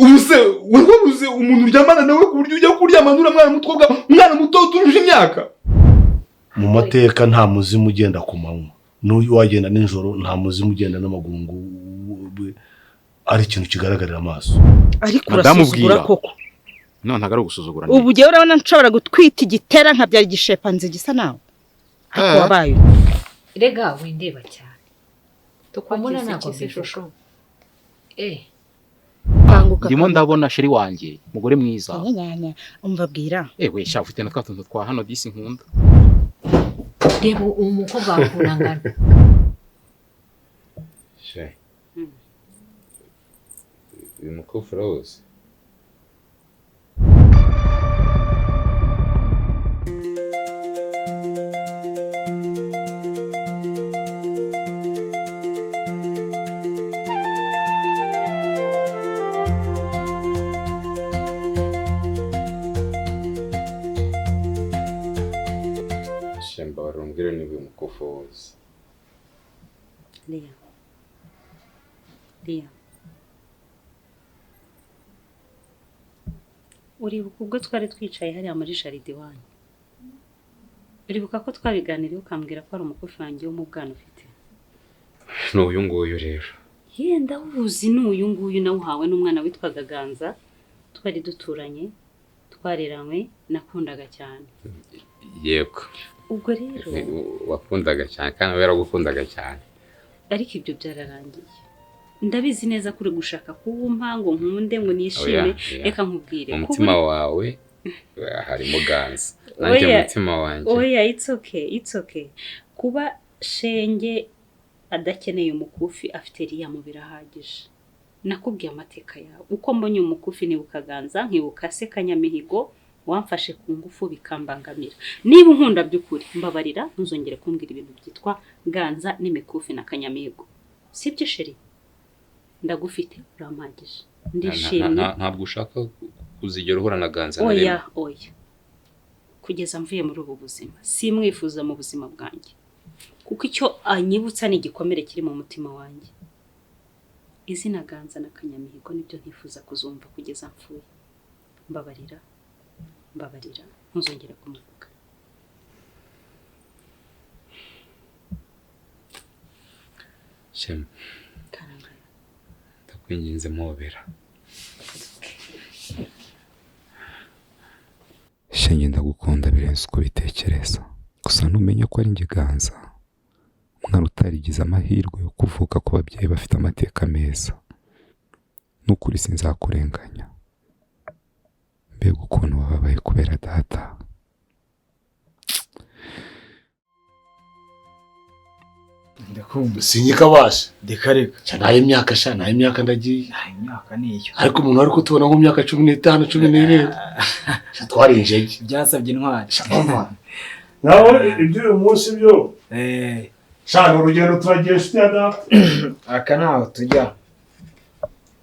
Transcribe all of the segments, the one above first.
Ubuse wari wabuze umuntu uryamana nawe ku buryo ujya kuryamana uriya mwana muto, umwana muto uturuje imyaka? Mu mateka nta muzimu ugenda ku manywa, n'uyu wagenda nijoro nta muzimu ugenda n'amaguru ngo ari ikintu kigaragarira amaso. Ariko Madamu urasuzugura bwira. koko. No, ntabwo ari ugusuzugura. Ubu ugiye urabona nshobora gutwita igitera nkabyara igishepanze gisa nawe, ariko wabaye Rega windeba cyane. Tukwakira ntabwo iki se mbivuga. shusho? Eh, kanguka. Ndimo ndabona chéri wanjye, mugore mwiza. Nyanya, umva bwira. Ewe sha, ufite na twa tuntu twa hano disi nkunda. Reba uwo mukobwa wawe angana. She. Uyu mukufi urawuzi? She, mbabarira umbwire niba uyu mukufi uwuzi. Liya, Liya, uribuka ubwo twari twicaye hariya muri jardin iwanyu? Uribuka ko twabiganiriye ukambwira ko ari umukufi wanjye wo mu bwana ufite? Ni uyu nguyu rero. Yenda wuzi, ni uyu nguyu nawuhawe n'umwana witwaga Ganza, twari duturanye, twareranywe, nakundaga cyane. Yego. Ubwo rero Wakundaga cyane kandi we yaragukundaga cyane. Ariko ibyo byararangiye. Ndabizi neza ko uri gushaka kuwumpa ngo nkunde, ngo nishime. Oya, oya. Reka nkubwire. Mu Kuba mutima wawe harimo Ganza. Nanjye mu Oya. mutima wanjye. Oya, it's okay, it's okay. Kuba Shenge adakeneye umukufi, afite riya mu birahagije. Nakubwiye amateka yawe. Uko mbonye umukufi nibuka Ganza, nkibuka se Kanyamihigo wamfashe ku ngufu bikambangamira. Niba unkunda by'ukuri, mbabarira ntuzongere kumbwira ibintu byitwa Ganza n'imikufi na Kanyamihigo. Sibyo chéri? Ndagufite, urampagije, ndishimye. Ntabwo ushaka kuzigera uhura na Ganza na Oya. rimwe? Oya, kugeza mvuye muri ubu buzima simwifuza mu buzima bwanjye, kuko icyo anyibutsa ni igikomere kiri mu mutima wanjye. Izina Ganza na Kanyamihigo nibyo ntifuza kuzumva kugeza mfuye. Mbabarira, mbabarira, ntuzongere kumuvuga. Shema, Karangara. ndakwinginze mpobera. Shenge, ndagukunda birenze uko ubitekereza. Gusa ntumenya ko ari njye Ganza, umwana utarigize amahirwe yo kuvuka ku babyeyi bafite amateka meza. Nukuri sinzakurenganya. Mbega ukuntu wababaye kubera data. Ndakumva. Sinyikabasha. Reka reka. Sha nayo imyaka, sha nayo imyaka ndagiye. Nta imyaka niyo. Ariko umuntu ari kutubona nko mu myaka 15, 17. Sha twari injege. Byasabye intwari. Sha umva. Nawe iby'uyu munsi byo. Sha ni urugendo turagiye inshuti ya data. Aka ntaho tujya.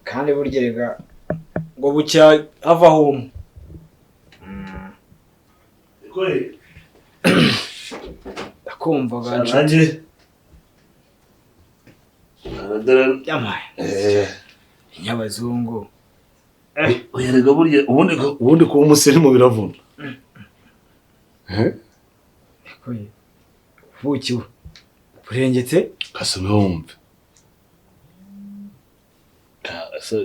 Kandi burya rega ngo bucya havaho umwe. Ndakumva gancu. Nanjye. Yamaye. Inyabazungu. Oya rega burya ubundi kuba umusirimu biravuna. Koye. Buki we. Burengetse? Kasome wumve. Kase.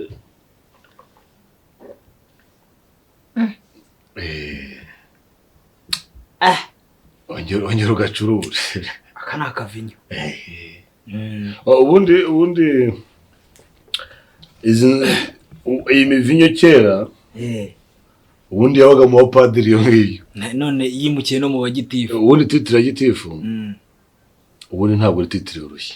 Ah. Ongera ugacurure. Aka ni akavinyo. Ubundi iyi mivinyo kera ubundi yabaga mu bapadiri iyo ngiyo. None yimukiye no mu bagitifu. Ubundi titire ya gitifu. Ubundi ntabwo ari titire yoroshye.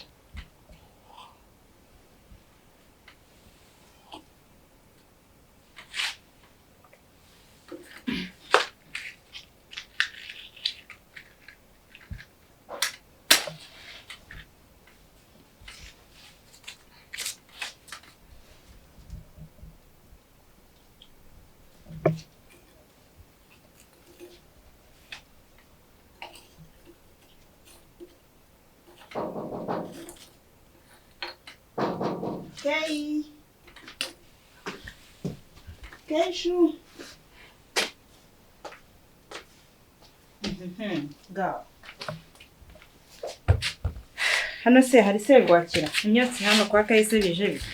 Hey. Keshu. Gaho. Hano se hari serwakira. Imyotsi hano kwa Kahise bije bite?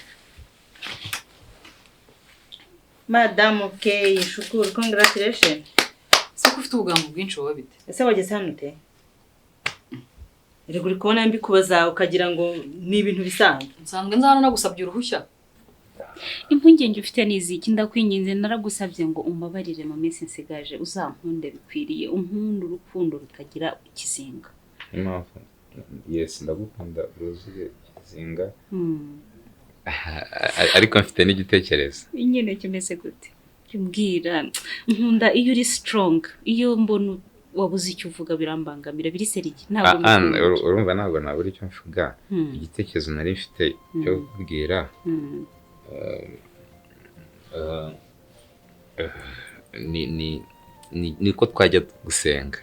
Madamu K, shukuru, congratulations. Se ko ufite ubugambo bwinshi wowe bite? Ese wageze hano ute? Erega uri kubona mbikubaza ukagira ngo ni ibintu bisanzwe. Nsanzwe nza hano nagusabye uruhushya. Impungenge ufite ni iziki? Ndakwinginze, naragusabye ngo umbabarire mu minsi nsigaje, uzankunde bikwiriye, unkunde urukundo rutagira ikizinga. Impamvu yes, ndagukunda ruzuye ikizinga. Ariko mfite n'igitekerezo. Nyine kimeze gute? Mbwira. Nkunda iyo uri strong, iyo mbona wabuze icyo uvuga birambangamira, biri seriki. Ntabwo urumva, ntabwo nabura icyo mvuga. Igitekerezo nari mfite cyo kubwira ni ko twajya gusenga.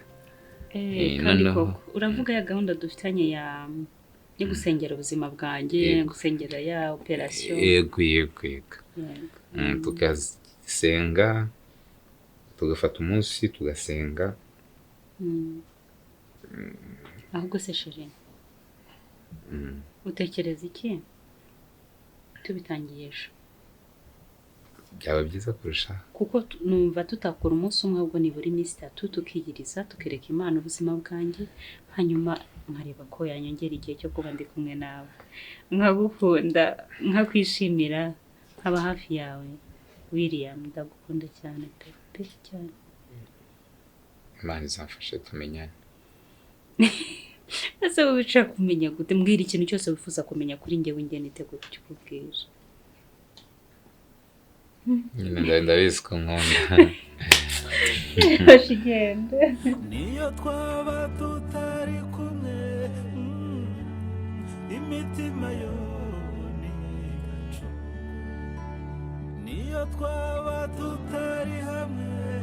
Kandi koko uravuga ya gahunda dufitanye ya yo gusengera ubuzima bwanjye, gusengera ya operation. Yego yego yego. Tugasenga, tugafata umunsi tugasenga. Ahubwo se chérie, utekereza iki tubitangiye ejo? Byaba byiza kurusha, kuko numva tutakora umunsi umwe, ahubwo nibura iminsi itatu tukiyiriza, tukereka Imana ubuzima bwanjye, hanyuma nkareba ko yanyongera igihe cyo kuba ndi kumwe nawe, nkagukunda, nkakwishimira, nkaba hafi yawe. William, ndagukunda cyane pe pe cyane. Imana izamfashe tumenyane. Ese wowe ushaka kumenya gute? Mbwira ikintu cyose wifuza kumenya kuri njyewe, njye niteguye kukikubwira. Nyine ndabizi ko nkunda. Bashigende. Niyo twaba tutari kumwe, imitima yo ni gacu. Niyo twaba tutari hamwe,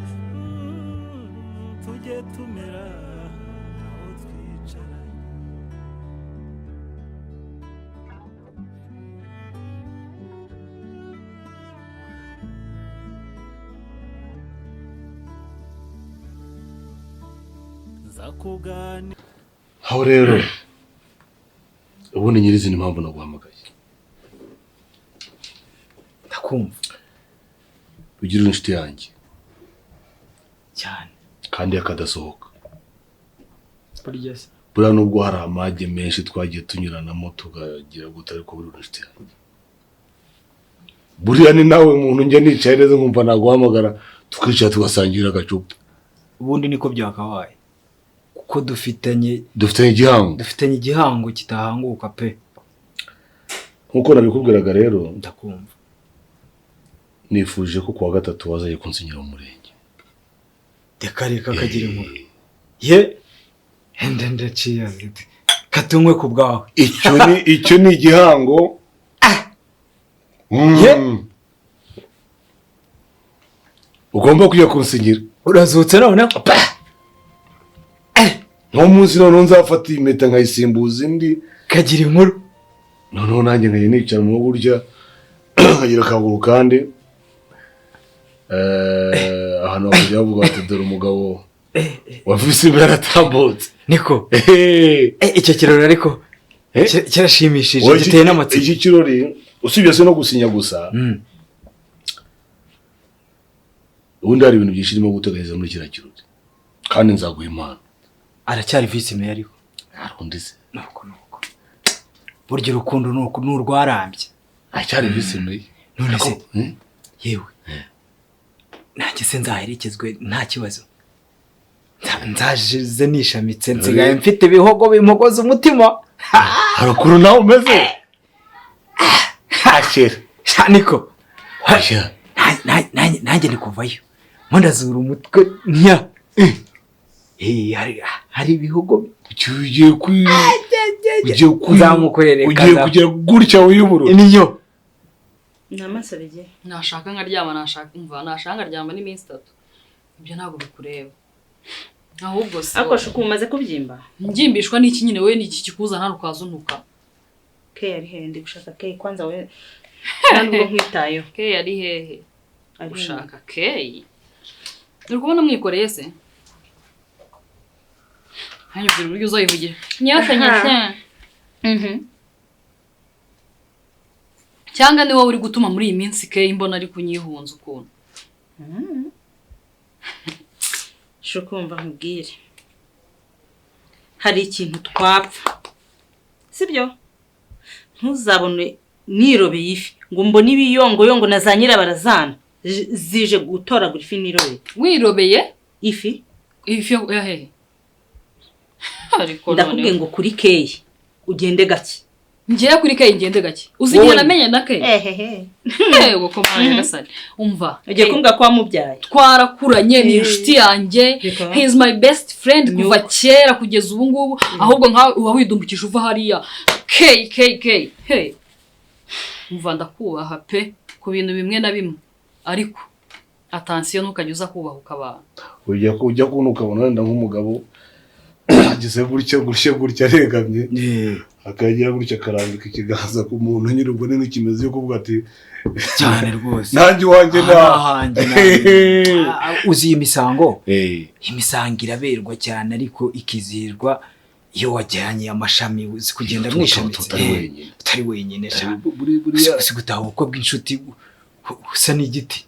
tujye tumera aho twicaranye. Aho rero ubundi nyirizina impamvu naguhamagaye. Ndakumva. Ugira inshuti yanjye cyane kandi akadasohoka. Burya se buriya nubwo hari amage menshi twagiye tunyuranamo tukagira gute, ariko buri inshuti yanjye. Buriya ni nawe muntu njye nicaye neza nkumva naguhamagara tukicara tugasangira agacupa. Ubundi niko byakabaye, kuko dufitanye igihango, dufitanye igihango kitahanguka pe. Nkuko nabikubwiraga rero, ndakumva. Nifuje ko kuwa gatatu wazaye kunsinyira mu murenge. Reka reka kagira inkuru. Ye ndende cheers katunywe ku bwawe. Icyo ni igihango. Ye ugomba kujya kunsinyira. Urazutse none? Nko munsi none nzafata impeta nkayisimbuza indi. Kagira inkuru. Noneho nanjye nkajya nicara mu burya nkagira akaguru kandi ahantu bakajya bavuga bati dore umugabo wavise imbere aratambutse. Niko icyo kirori ariko kirashimishije, giteye n'amatsiko. Iki kirori usibye se no gusinya gusa, ubundi hari ibintu byinshi irimo guteganyiriza muri kiriya kirori, kandi nzaguha impano. Aracyari vice meya ariko arundi se nuko nuko burya urukundo nuko nurwarambye. Aracyari vice meya none se yewe nanjye se nzaherekezwe nta kibazo. Nzaje nishamitse, nsigaye mfite ibihogo bimpogoza umutima. Harakuru nawe umeze akira niko nanjye ni kuvayo ndazura umutwe nya. Hari ibihogo ugiye nzamukwereka, ugiye gutya wiyubura niyo namaso bigiye. Nashaka nkaryama, nashaka umva, nashaka nkaryama n'iminsi itatu. Ibyo ntabwo bikureba. Ahubwo se ako shuku umaze kubyimba? Mbyimbishwa n'iki nyine? We n'iki kikuzana hano ukazuntuka? Ke yari hehe? Ndi gushaka Ke kwanza we nubwo nkwitayeho. Ke yari hehe? Ushaka Keyi? Uri kubona mwikoreye se? Hanyuma uburyo uzayivugira. Nyasha nyasha. Cyangwa ni wowe uri gutuma muri iyi minsi Keyi mbona ari kunyihunza ukuntu. Shukumva nkubwire. Hari ikintu twapfa. Sibyo? Ntuzabone nirobeye ifi ngo mbone ibiyongoyongo na za nyirabarazana zije gutoragura ifi nirobeye. Wirobeye? Ifi? Ifi ya hehe? Ariko ndakubwiye ngo kuri Keyi ugende gake. Ngiye kuri Keyi ngende gake. Uzi igihe namenye na Keyi? Ehehe. Yego ko mwana Nyagasani. Umva. Ugiye kumbwa ko wamubyaye. Twarakuranye, ni inshuti yanjye. He is my best friend kuva kera kugeza ubu ngubu. Ahubwo nkawe uba widumbukije uva hariya. Keyi Keyi Keyi. Hey. Umva ndakubaha pe ku bintu bimwe na bimwe. Ariko attention ntukajya uza kubahuka abantu. Ujya kubona ukabona wenda nk'umugabo ageze gutya gutya gutya aregamye. Akagira gutya akarambika ikiganza ku muntu nyiri ubwo ni nk'ikimeze yo kuvuga ati cyane rwose nanjye wanjye nahanjye uzi imisango imisango iraberwa cyane ariko ikizihirwa iyo wajyanye amashami uzi kugenda mwishamitse utari wenyine si gutaha ubukwe bw'inshuti usa n'igiti.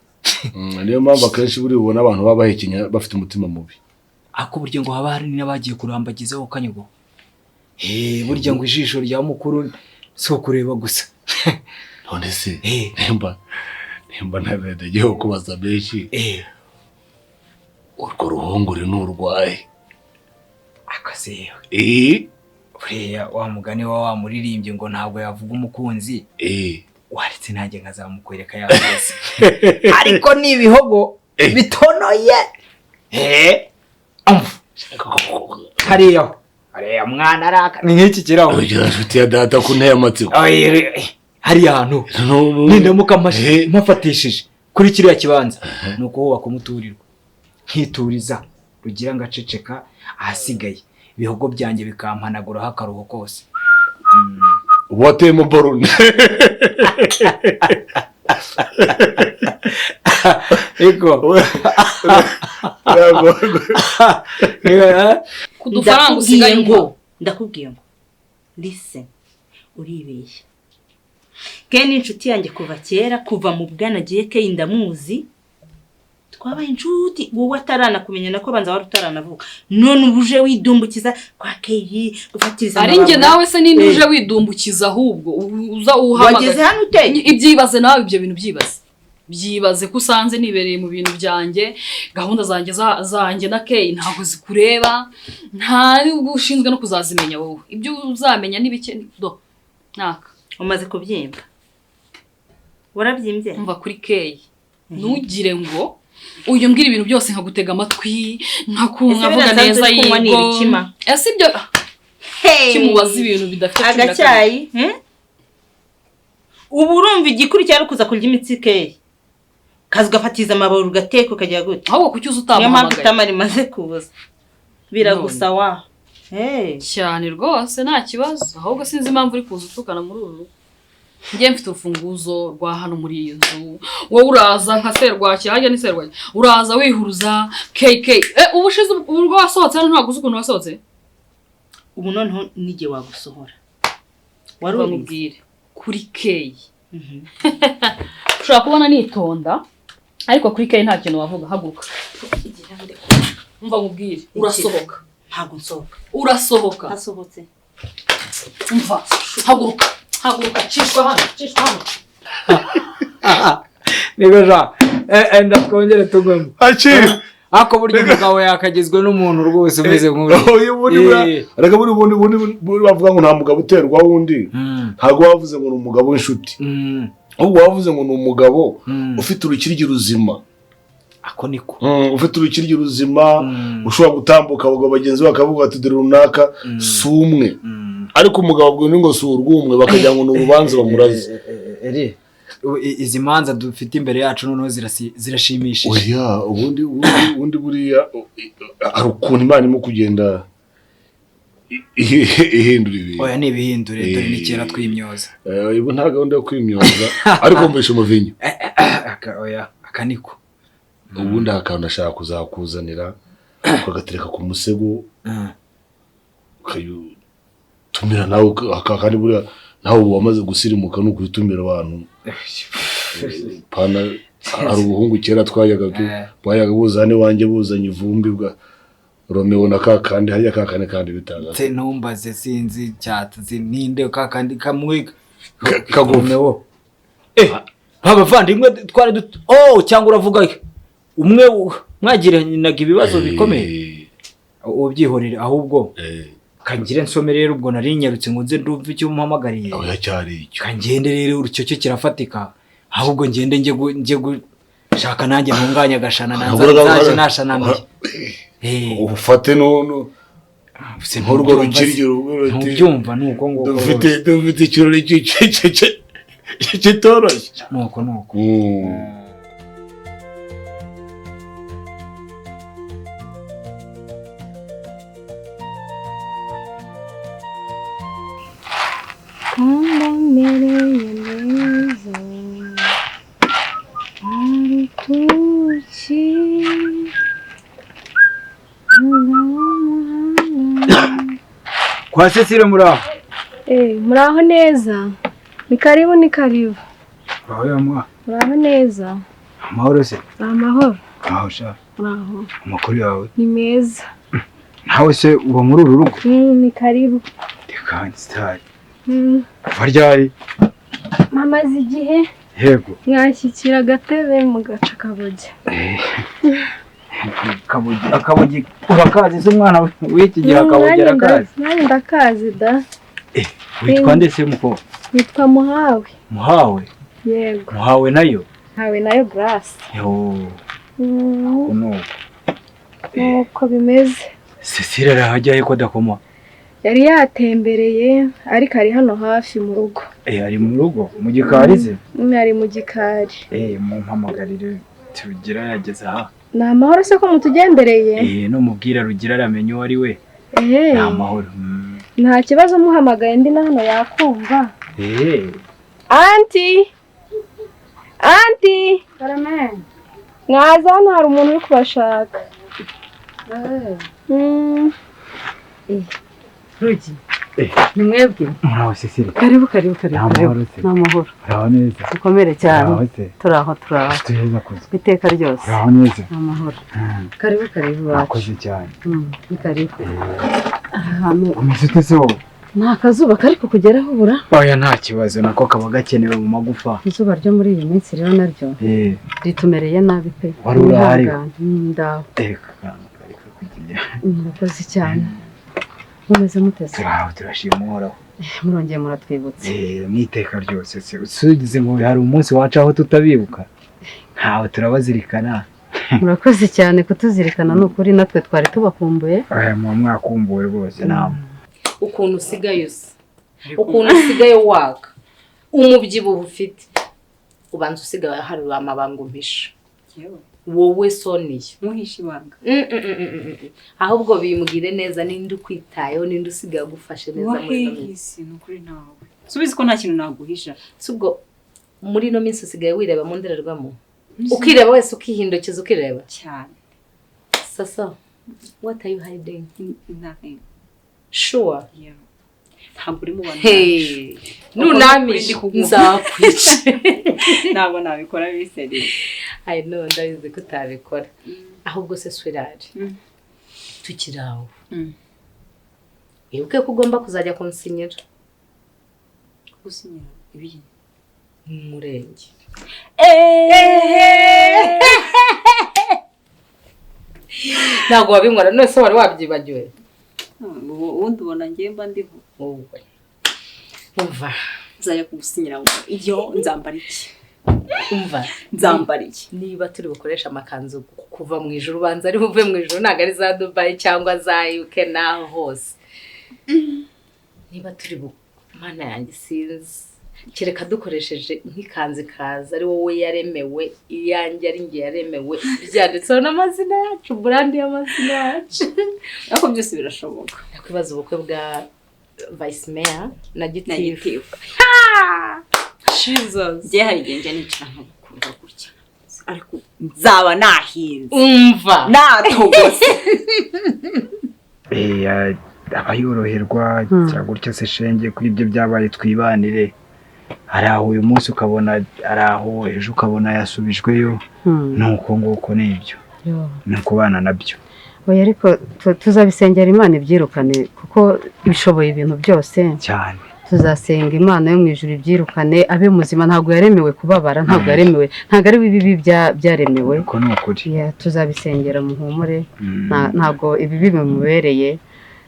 Niyo mpamvu akenshi buri ubona abantu baba bahekenya bafite umutima mubi. Ako buryo ngo haba hari n'abagiye kurambagizaho kanyugo. Burya ngo ijisho rya mukuru si ukureba gusa. None se nimba ntabedegiye kubaza benshi urwo ruhongore n'urwaye akase buriya wa mugani wa wamuririmbye ngo ntabwo yavuga umukunzi waretse nanjye nkazamukwereka yavuze. Ariko ni ibihogo bitonoye. Hariya hariya mwana araka ni nk'iki kiraho. Ugira inshuti ya data ko nteye amatsiko. Hariya hantu nindamuka mpafatishije kuri kiriya kibanza nuko hubaka umuturirwa nkituriza rugira ngaceceka ahasigaye ibihogo byanjye bikampanaguraho akaruho kose. Ubu wateyemo borone. Ego. Kudufaranga usigaye ngo ndakubwiye ngo listen uribeshya. Keyi ni inshuti yanjye kuva kera, kuva mu bwana agiye Keyi ndamuzi. Twabaye inshuti wowe ataranakumenya nako banza wari utaranavuka. None ubuje widumbukiza kwa Keyi gufatiriza. Ari nge nawe se ninde uje widumbukiza ahubwo uza uhamagara. Wageze hano ute? Ibyibaze nawe ibyo bintu byibaze. Byibaze ko usanze nibereye mu bintu byanjye, gahunda zanjye zanjye na Keyi ntabwo zikureba, nta ushinzwe no kuzazimenya wowe. Ibyo uzamenya ni bike do. Naka. Umaze kubyimba. Warabyimbye? Umva kuri Keyi. Ntugire ngo uyu mbwira ibintu byose nkagutega amatwi, nkavuga neza yego. Ese ibyo kimubaza ibintu bidafite agacyayi? Ubu urumva igikuru cyari kuza kurya imitsi Keyi. Kazi ugafatiza amabaro ugateka ukajya gute. Ahubwo kuki uza utamuhamagaye? Niyo mpamvu itama rimaze kuza. Biragusa wa. Cyane rwose nta kibazo. Ahubwo sinzi impamvu uri kuza utukana muri uru rugo. Njye mfite urufunguzo rwa hano muri iyi nzu. Wowe uraza nka Serwakira, hajya ni Serwakira. Uraza wihuruza KK. Ubushize ubwo wasohotse hano ntabwo uzi ukuntu wasohotse? Ubu noneho nige wagusohora. Wari umubwire kuri Keyi. Ushobora kubona nitonda ariko kuri Keyi nta kintu wavuga. Haguruka. Umva nkubwire, urasohoka. Ntabwo nsohoka. Urasohoka. Hasohotse. Umva, haguruka. Haguruka, cishwa hano, cishwa hano. Nigo ja. Ndatwongere tugwemo. Ako buryo umugabo yakagizwe n'umuntu rwose umeze nk'uri. Uyu reka buri bundi bavuga ngo nta mugabo uterwa wundi. Ntabwo bavuze ngo ni umugabo w'inshuti. Ahubwo bavuze ngo ni umugabo ufite urukiryi ruzima. Ako niko. Ufite urukiryi ruzima ushobora gutambuka abagabo bagenzi bakavuga ati dore runaka si umwe. Ariko umugabo abwo ni ngo si urw'umwe bakagira ngo ni urubanza bamuraze. Izi manza dufite imbere yacu noneho zirashimishije. Oya, ubundi buriya hari ukuntu Imana irimo kugenda ihindura ibintu. Oya ni ibihindure, dore ni kera twimyoza. Ubu nta gahunda yo kwimyoza ariko mbesha umuvinyo. Aka oya akaniko. Ubundi akantu ashaka kuzakuzanira ukagatereka ku musego ukayitumira nawe kandi buriya nawe ubu wamaze gusirimuka ni ukuyitumira abantu. Pana hari ubuhungu kera twayaga bwayaga buzane wanjye buzanye ivumbi bwa Romeo na kakandi hariya kakandi kandi bitanga. Se ntumbaze sinzi cyatsi ninde kakandi kamwe Romeo. Abavandimwe twari oh cyangwa uravuga umwe mwagiranaga ibibazo bikomeye ubyihorere ahubwo kangire nsome rero ubwo nari nyarutse ngo nze ndumve icyo umuhamagariye. Oya cyari icyo. Kangende rero urucyo cyo kirafatika ahubwo ngende nje gushaka nanjye ntunganya gashana nanzaje nashananiye. Ufate no nkurwo rukiryo ntubyumva nuko ngo dufite ikirori kitoroshye nuko nuko. Kandamereye neza arutuki kwa Cecile muraho. Muraho neza. Ni karibu ni karibu. Muraho mwa. Muraho neza. Amahoro se? Amahoro. Aho sha. Muraho. Amakuru yawe? Ni meza. Nawe se uba muri uru rugo? Ni karibu. Tekani style. Kuva ryari? Mamaze igihe. Yego. Mwashyikira agatebe mugaca akabogi. Akabogi akabogi urakazi se umwana w'iki gihe akabogi arakazi? Nanjye ndakazi da. Witwa nde se mukobwa? Witwa Muhawe. Muhawe? Yego. Muhawe nayo? Muhawe nayo Grace. Yo. Nuko. Nuko bimeze. Cecile arahajya ko adakoma? Yari yatembereye ariko ari hano hafi mu rugo. Ari mu rugo mu gikari se? Ari mu gikari. Mumpamagarire Rugira yageze aha. Ni amahoro se ko mutugendereye? No mubwira Rugira aramenye uwo ari we. Ni amahoro. Nta kibazo muhamagaye ndi na hano yakumva. Anti! Anti! Carmen. Mwaza hano hari umuntu uri kubashaka. Rugi. Ni mwebwe? Muraho Cecile. Karibu karibu karibu. Ni amahoro. Muraho neza. Dukomere cyane. Turaho turaho. Iteka ryose. Muraho neza. Ni amahoro. Karibu karibu wacu. Murakoze cyane. Ni karibu. Umeze ute se wowe? Nta kazuba kari kukugeraho ubura? Oya nta kibazo nako kaba gakenewe mu magufa. Izuba ryo muri iyi minsi rero naryo ritumereye nabi pe. Wari urahari? Ndaho. Murakoze cyane. Mumeze muteze? Turaho turashima Uhoraho. Murongeye muratwibutse. Mwiteka ryose se usugize ngo hari umunsi wacaho tutabibuka. Ntawe turabazirikana. Murakoze cyane kutuzirikana ni ukuri natwe twari tubakumbuye. Mwakumbuye rwose namwe. Ukuntu usigaye usa, ukuntu usigaye waka, umubyibuho ufite, ubanza usigaye hari amabanga umpisha. Wowe Sonia muhisha ibanga. Ahubwo bimbwire neza ninde ukwitayeho ninde usigaye agufashe neza muri ino minsi. Ni ukuri nawe subizi ko nta kintu naguhisha. Ubwo muri ino minsi usigaye wireba mu ndorerwamo, ukireba wese ukihindukiza ukireba cyane. Sasa what are you hiding? Nothing. Sure. Yeah. Ntabwo uri mu bantu. Hey, nunamisha nzakwica. Ntabwo nabikora biseriye. I know ndabizi ko utabikora. Ahubwo se sweetheart. Tukiri aho. Wibuke ko ugomba kuzajya kunsinyira. Gusinyira ibiki? Umurenge. Ntabwo wabinkora none se wari wabyibagiwe? Ubundi ubona ngiye mba ndiho. Wowe. Umva. Nzajya kugusinyira ngo iyo nzambara iki? Umva. Nzambara iki? Niba turi bukoresha amakanzu kuva mu ijuru banza ari buve mu ijuru ntago ari za Dubai cyangwa za UK naho hose. Niba turi bu Mana yanjye sinzi. Kereka dukoresheje nk'ikanzu ikaza ari wowe yaremewe iyanjye ari nge yaremewe byanditseho n'amazina yacu brand y'amazina yacu. Ariko byose birashoboka. Nakwibaza ubukwe bwa Vice Mayor na Gitifu. Jesus. Njye hari igihe njya nicara nkagukunda gutya. Ariko nzaba nahinze. Umva. Natogose. Aba yoroherwa cyangwa gutya se shenge kuri ibyo byabaye twibanire. Hari aho uyu munsi ukabona ari aho ejo ukabona yasubijweyo nuko nguko nibyo ni ukubana nabyo. Oya, ariko tuzabisengera Imana ibyirukane kuko ibishoboye ibintu byose. Cyane. Tuzasenga Imana yo mu ijuru ibyirukane abe muzima, ntabwo yaremewe kubabara, ntabwo yaremewe, ntabwo ari ibibi byaremewe. Uko ni ukuri. Yeah, tuzabisengera muhumure. Ntabwo ibibi bimubereye,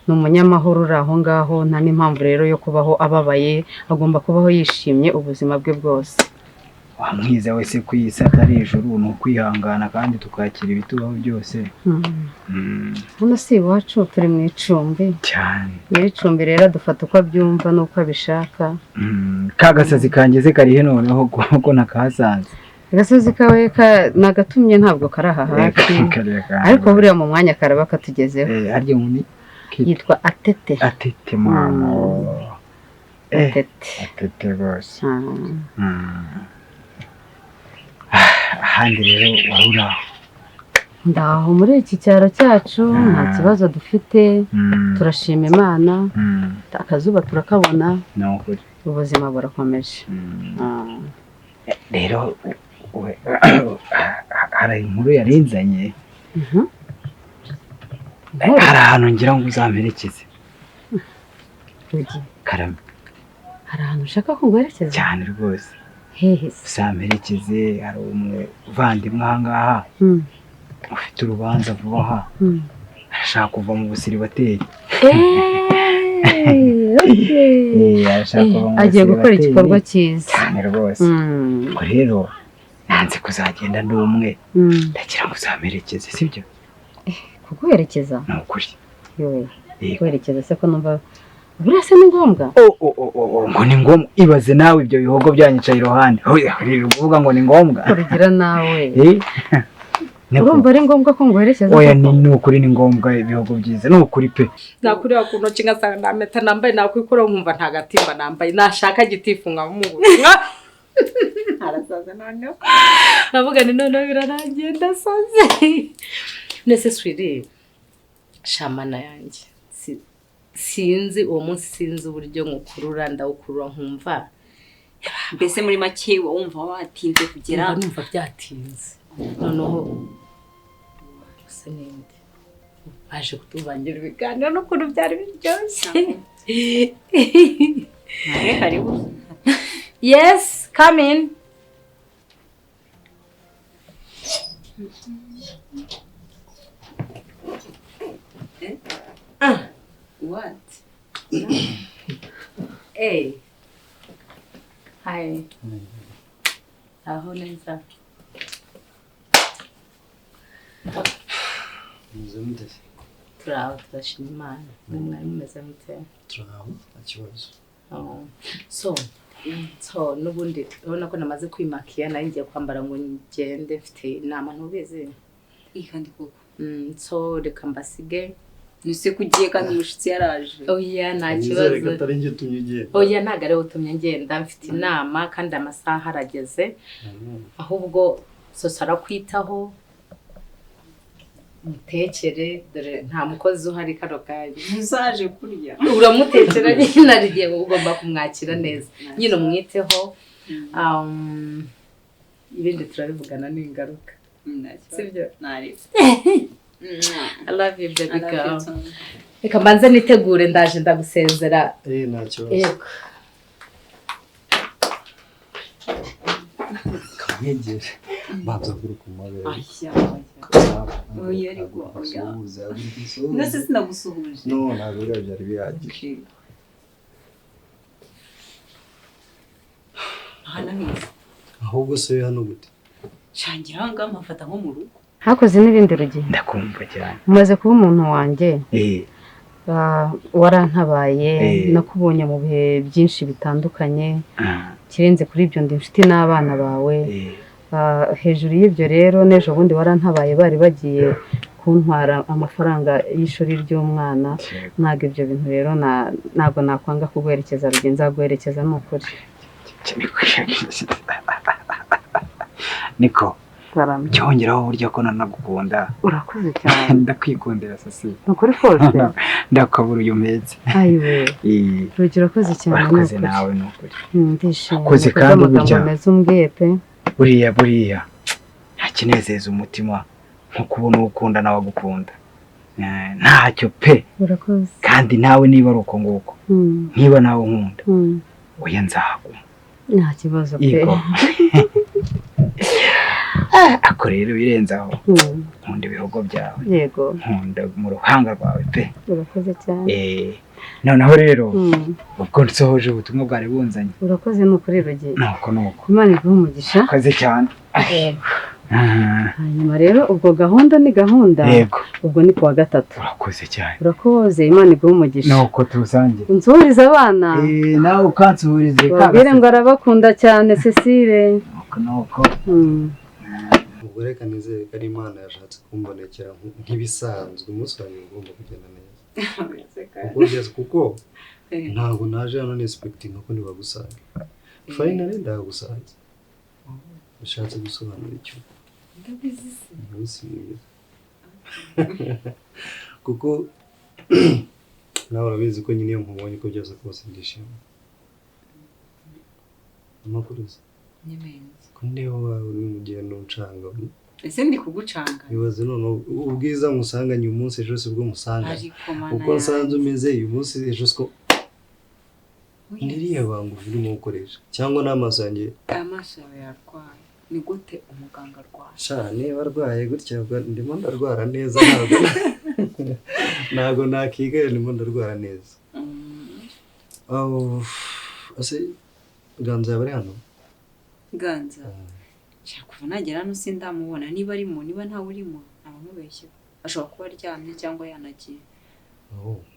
ni umunyamahoro uri aho ngaho, nta n'impamvu rero yo kubaho ababaye, agomba kubaho yishimye ubuzima bwe bwose. Wa mwiza wese ku iyi si atari ijuru, ni ukwihangana kandi tukakira ibitubaho byose. Hano si iwacu, turi mu icumbi. Cyane. Nyir'icumbi rero adufata uko abyumva n'uko abishaka. Ka gasazi kanjye se karihe noneho ko nakahasanze? Agasozi kawe nagatumye ntabwo kari aha hafi, Kariya kantu. ariko buriya mu mwanya karaba katugezeho. Harya ngo ni Yitwa Atete. Atete mama. Atete. Atete rwose. Ahandi rero wari uri aho? Ndaho muri iki cyaro cyacu nta kibazo dufite, turashima Imana, akazuba turakabona, Ni ukuri. ubuzima burakomeje. Rero hari inkuru yarinzanye. Hari ahantu ngira ngo uzamperekeze. Rugi, Karame. hari ahantu ushaka ko nguherekeza? Cyane rwose. Hehe se? Uzamperekeze, hari umuvandimwe aha ngaha ufite urubanza vuba aha, arashaka kuva mu busiribateri. Okay. Arashaka kuva mu Agiye gukora busiribateri. igikorwa cyiza. Cyane rwose. Ubwo rero nanze kuzagenda ndi umwe, ndagira ngo uzamperekeze, sibyo? Kuguherekeza? Ni ukuri. Yowe, Yego. kuguherekeza se ko numva buriya se ni ngombwa? Ngo ni ngombwa? Ibaze nawe ibyo bihogo byanyicaye iruhande. Oya, uri kuvuga ngo ni ngombwa? Rugira nawe. Niko. Urumva ari ngombwa ko nguherekeza Oya, koko? ni ukuri, ni ngombwa, ibihogo byiza, ni ukuri pe. Nakureba ku ntoki ngasanga nta mpeta nambaye, nakwikuraho nkumva nta gatimba nambaye, nashaka gitifu nkamubura arasaza. Noneho navuga ni noneho birarangiye, ndasaze. Nese sweetie, shamana yanjye, sinzi uwo munsi, sinzi uburyo nkukurura, ndawukurura nkumva Mbese muri make uba wumva watinze kugera? Numva numva byatinze. Noneho gusa ninde baje kutuvangira ibiganiro n'ukuntu byari biryoshye. Karibu. Yes, come in. What? Hey, hi. Aho neza. Mumeze mute se? Turaho, turashima Imana. Mwe mwari mumeze mute? Turaho, nta kibazo. Oh. So n'ubundi urabona ko namaze kwimakiya, nari ngiye kwambara ngo ngende, mfite inama, ntubizi? Iyi kandi koko. So reka mbasige. Nuse ko ugiye kandi umushitsi yaraje? Oya, nta Nizere ko kibazo. atari njye utumye ugenda. Oya, ntabwo ariwe utumye ngenda, mfite inama kandi amasaha arageze. Ahubwo soso arakwitaho, mutekere, dore nta mukozi uhari kano kanya. Ntuzaje kurya? Uramutekera nyine, arigiye ugomba kumwakira neza nyine, umwiteho. Ibindi turabivugana n'ingaruka, sibyo? Ntaretse. I love you, baby I love you girl. too. Reka mbanze nitegure, ndaje ndagusezera. Nta kibazo. Yego. Kamwegere. Banza guruka mu mabere. Aya, oya, ariko oya. Asuhuze, haguruka usuhuze. Nose sinagusuhuje? No, ntabwo biriya byari bihagije. Hano heza. Ahubwo se hano gute? Shangira aha ngaha mpafata nko mu rugo. Hakoze n'ibindi, Rugi. Ndakumva cyane. Umaze kuba umuntu wanjye. Warantabaye, nakubonye mu bihe byinshi bitandukanye. Kirenze kuri ibyo, ndi inshuti n'abana bawe. Hejuru y'ibyo rero, n'ejo bundi warantabaye, bari bagiye kuntwara amafaranga y'ishuri ry'umwana. Ntabwo ibyo bintu rero ntabwo nakwanga kuguherekeza, Rugi, nzaguherekeza ni ukuri. Niko. Cyongeraho burya ko nanagukunda. Urakoze cyane. Ndakwikundira Cecile. Nukuri kose. Ndakabura uyu meze. Ayiwe. Rugira urakoze cyane. Urakoze nawe nukuri. Ndishimye. Urakoze kandi burya. Meza umbwiye pe. Buriya nta kinezeza umutima nko kubona uwo ukunda nawe agukunda. Ntacyo pe. Urakoze. Kandi nawe niba ari uko nguko. Niba nawe unkunda. Oya nzahaguma. Nta kibazo pe. Ako rero birenze aho. Nkunda ibihogo byawe. Yego. Nkunda mu ruhanga rwawe pe. Urakoze cyane. Noneho rero ubwo nsohoje ubutumwa bwari bunzanye. Urakoze nukuri Rugiye. Nuko nuko. Imana iguhe umugisha. Urakoze cyane. Yego. Hanyuma rero ubwo gahunda ni gahunda. Yego. Ubwo ni kuwa gatatu. Urakoze cyane. Urakoze, Imana iguhe umugisha. Nuko tusange. Unsuhurize abana. Nawe ukansuhurize. Babwire ngo arabakunda cyane Cecile. Nuko nuko. Ubwo reka nizere ko ari Imana yashatse kumbonekera nk'ibisanzwe, umunsi wanjye ugomba kugenda neza. Kuko ntabwo naje hano nesipekitinga ko ntibagusanga. Finally ndagusanze. Ushatse gusobanura icyo? Ndabizi se. Umunsi mwiza. Kuko nawe urabizi ko nyine iyo nkubonye uko byose kose ndishima. Amakuru se? Ni meza. Ko niba uri mu gendo uncanga. Ese ndi kugucanga? Ibaze none ubwiza musanganye uyu munsi ejo sibwo musanga. Uko nsanze umeze uyu munsi ejo siko. Niriya banga urimo gukoresha cyangwa n'amaso yanjye. Amaso yawe yarwaye. Ni gute umuganga arwaye? Sha niba arwaye gutya ndimo ndarwara neza ntabwo nakigaye ndimo ndarwara neza. Ese Ganza yaba ari hano? Ganza kuva nagera hano sindamubona, niba arimo niba ntawe urimo ntabamubeshye, ashobora kuba aryamye cyangwa yanagiye.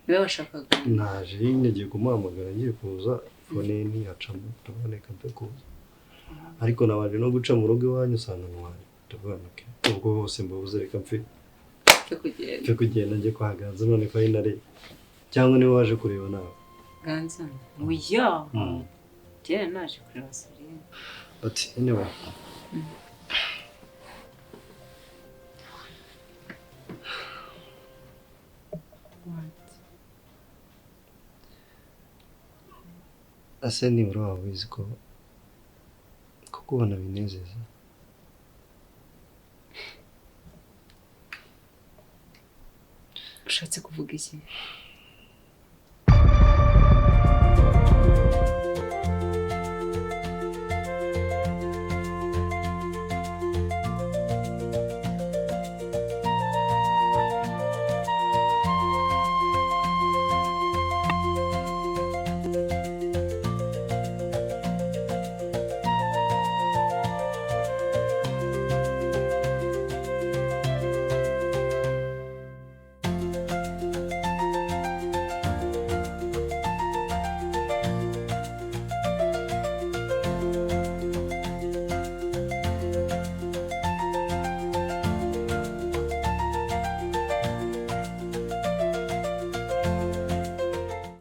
Niba washakaga naje ngiye kumuhamagara ngiye kuza fone ntiyacamo ndaboneka mpe kuza, ariko nabanje no guca mu rugo iwanyu usanga ntwari ndavuga okay ubwo bose mbabuze reka mpe kugenda njye kwa Ganza none finally, cyangwa niba waje kureba nawe Ganza. Oya kera naje kureba Celine. But anyway, what? Ase nibura waba ubizi ko kukubona binezeza. Ushatse kuvuga iki?